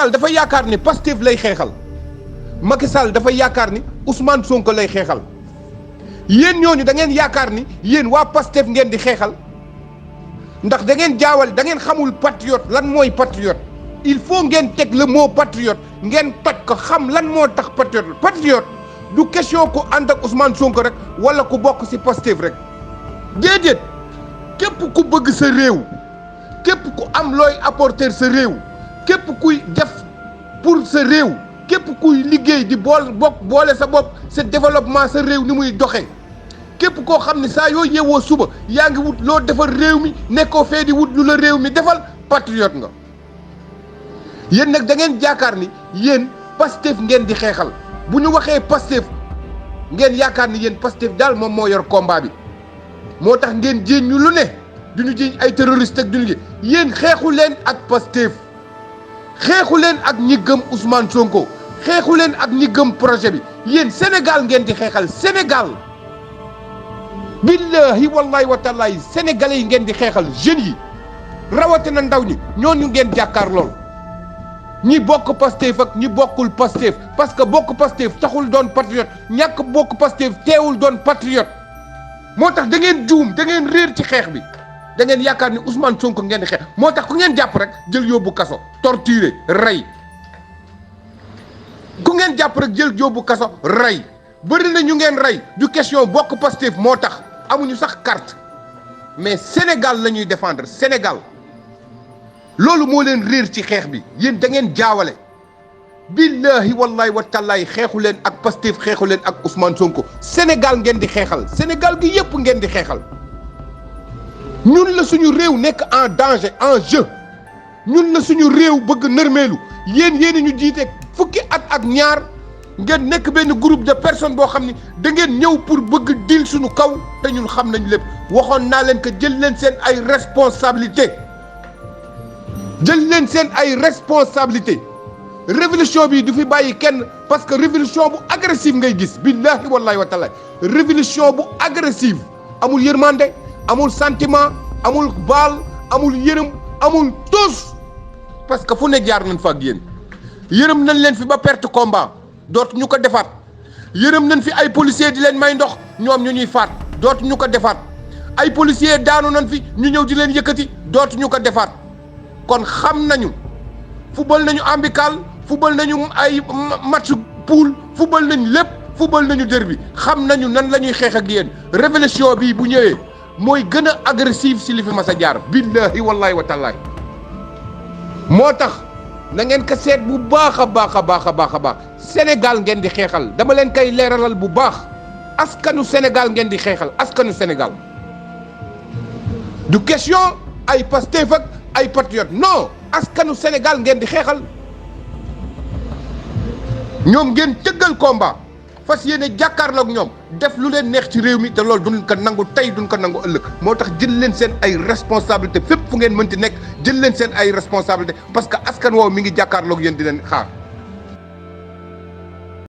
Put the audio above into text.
Sall dafa yaakaar ni Pastef lay xeexal Macky Sall dafa yaakaar ni Ousmane Sonko lay xeexal yéen ñooñu da ngeen yaakaar ni yéen waa Pastef ngeen di xeexal ndax da ngeen jaawal da ngeen xamul patriote lan mooy patriote il faut ngeen teg le mot patriote ngeen toj ko xam lan moo tax patriote du question ku ànd ak Ousmane Sonko rek wala ku bokk ci Pastef rek déedéet képp ku bëgg sa réew képp ku am looy apporter sa réew képp kuy def pour sa réew képp kuy liggéey di boole sa bopp sa développement sa réew ni muy doxee képp koo xam ne saa yoo yeewoo suba yaa ngi wut loo defar réew mi nekkoo fee di wut lu la réew mi defal patriote nga yéen nag da ngeen jaakaar ni yéen Pastef ngeen di xeexal bu ñu waxee Pastef ngeen yaakaar ni yéen Pastef daal moom moo yor combat bi moo tax ngeen jéem ñu lu ne du ñu jéem ay terroriste ak du ñu yéen xeexu leen ak Pastef xeexu leen ak ñi gëm Ousmane Sonko xeexu leen ak ñi gëm projet bi yéen Sénégal ngeen di xeexal Sénégal billahi wallahi wa taalaay sénégalais yi ngeen di xeexal jeunes yi rawatina ndaw ñi ñooñu ngeen jàkkaar lool ñi bokk Pastef ak ñi bokkul Pastef parce que bokk Pastef taxul doon patriote ñàkk bokk Pastef teewul doon patriote moo tax da ngeen juum da ngeen réer ci xeex bi da ngeen yaakaar ni Ousmane Sonko ngeen di xeex moo tax ku ngeen jàpp rek jël yóbbu kaso torturé rey ku ngeen jàpp rek jël yóbbu kaso rey bëri na ñu ngeen rey du question bokk Pastef moo tax amuñu sax carte mais Sénégal la ñuy défendre Sénégal loolu moo leen réer ci xeex bi yéen da ngeen jaawale billahi wallahi wa taalaay xeexu leen ak Pastef xeexu leen ak Ousmane Sonko Sénégal ngeen di xeexal Sénégal gi yépp ngeen di xeexal ñun la suñu réew nekk en danger en jeu ñun la suñu réew bëgg nërmeelu yéen ñu jiite fukki at ak ñaar ngeen nekk benn groupe de personnes boo xam ni da ngeen ñëw pour bëgg dil suñu kaw te ñun xam nañ lépp waxoon naa leen que jël leen seen ay responsabilité jël leen seen ay responsabilité révolution bi du fi bàyyi kenn parce que révolution bu agressive ngay gis billahi wallahi wa taala révolution bu agressive amul yërmande amul sentiment amul baal amul yërëm amul tous parce que fu ne jaar nañ fa ak yéen yërëm nañ leen fi ba perte combat dootu ñu ko defaat yërëm nañ fi ay policiers di leen may ndox ñoom ñu ñuy faat dootu ñu ko defaat ay policiers daanu nañ fi ñu ñëw di leen yëkkati dootu ñu ko defaat kon xam nañu football nañu amical football nañu ay match poule football nañ lépp football nañu derby xam nañu nan la ñuy xeex ak yéen révolution bii bu ñëwee mooy gën a agressif si li fi mas a jaar billahi wallahi wa taalaay moo tax na ngeen ko seet bu baax a baax a baax a baax a baax Sénégal ngeen di xeexal dama leen koy leeralal bu baax askanu Sénégal ngeen di xeexal askanu Sénégal du question ay Pastef ak ay patriote non askanu Sénégal ngeen di xeexal ñoom ngeen tëggal combat fas yéene jàkkaarloog ñoom def lu leen neex ci réew mi te loolu duñ ko nangu tey duñ ko nangu ëllëg moo tax jël leen seen ay responsabilité fépp fu ngeen mënti nekk jël leen seen ay responsabilité parce que askan woowu mi ngi jàkkaarloog yéen di leen xaar